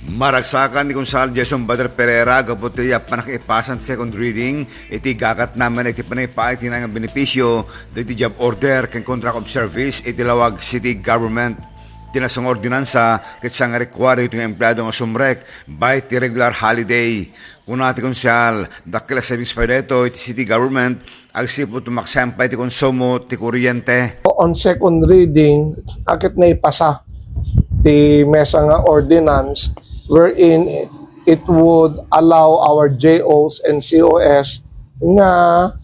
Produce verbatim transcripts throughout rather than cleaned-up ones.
Maragsakan ni Konsehal Jason Bader Pereira gapu ti pannakaipasan ti second reading iti gakatna met iti panangipait ti naanus nga benepisio dagiti job order ken contract of service iti Laoag City Government. Ti nasunga ordinansa ket saan nga required dagiti empleado nga sumrek baet ti regular holiday. Kuna ti Konsehal, dakkel a savings pay daytoy iti city government agsipud ta maksempay ti konsumo ti kuryente. On second reading, a ket naipasa ti mesa nga ordinance wherein it would allow our J Os and C O S nga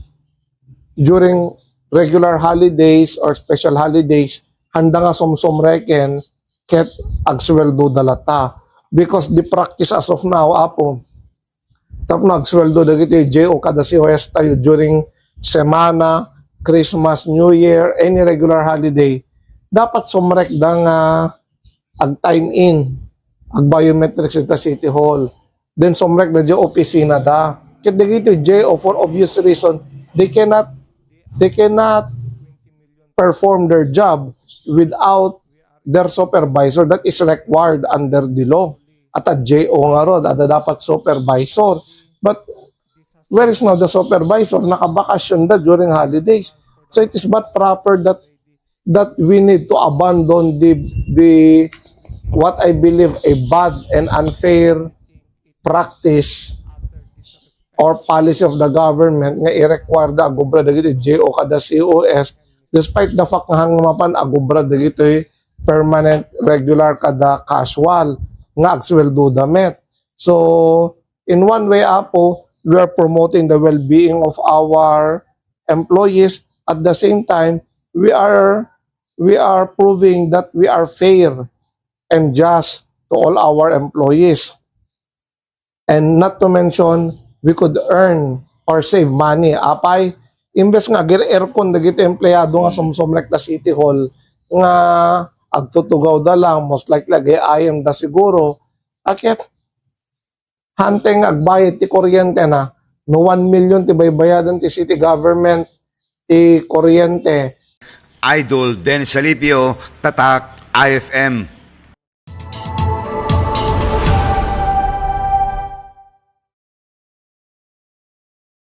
during regular holidays or special holidays, handa nga sumsumreken ket agsueldoda latta. Because the practice as of now, Apo, tapno agsueldo dagiti J O kada C O S tayo during semana, Christmas, New Year, any regular holiday, dapat sumrekda nga ag-time in, ag-biometrics ita City Hall. Then sumrekda diay opisina da. Ket dagiti J O, for obvious reason, they cannot, they cannot perform their job without their supervisor that is required under the law. At a J O ngarud, adda dapat supervisor. But where is now the supervisor? Nakabakasyon da during holidays. So it is but proper that that we need to abandon the the what I believe a bad and unfair practice or policy of the government nga i-require da agobra dagiti J O kada C O S, despite the fact nga hangmapan agobra dagiti permanent, regular kada casual nga agsueldo da met. So in one way, Apo, we are promoting the well-being of our employees. At the same time, we are we are proving that we are fair and just to all our employees. And not to mention, we could earn or save money. Apay, imbes nga agir-aircon dagiti empleyado nga sumsumrek ta City Hall nga agtutugaw da lang, most likely ag-I M da siguro. Aket, hanteng agbayad ti kuryente na, no one million ti baybayadan ti city government ti kuryente. Idol Dennis Salipio, Tatak I F M.